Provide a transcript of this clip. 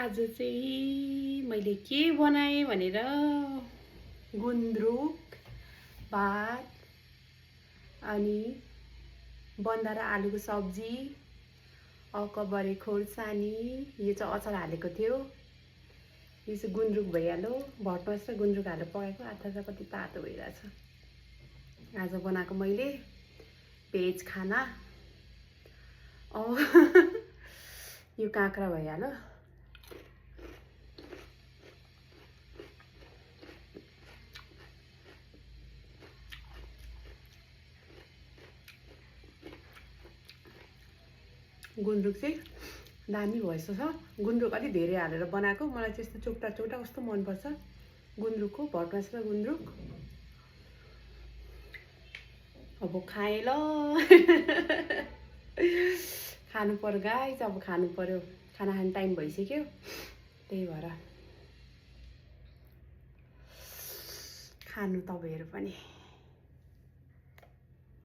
आज चाहिँ मैले के बनाएँ भनेर गुन्द्रुक भात अनि बन्दा र आलुको सब्जी अकबरे खोर्सानी यो चाहिँ अचार हालेको थियो। यो चाहिँ गुन्द्रुक भइहाल्यो। भटमास र गुन्द्रुक हालेर पकाएको। आधा कति तातो भइरहेछ। आज बनाएको मैले भेज खाना। यो काँक्रा भइहाल्यो। गुन्द्रुक चाहिँ दामी भएछ छ। गुन्द्रुक अलि धेरै हालेर बनाएको। मलाई चाहिँ यस्तो चोक्टा चोक्टा कस्तो मनपर्छ गुन्द्रुकको। भटमास र गुन्द्रुक। अब खाएँ ल। खानु पर्यो गाइस। अब खानु पर्यो। खाना खाने टाइम भइसक्यो। त्यही भएर खानु तपाईँहरू पनि।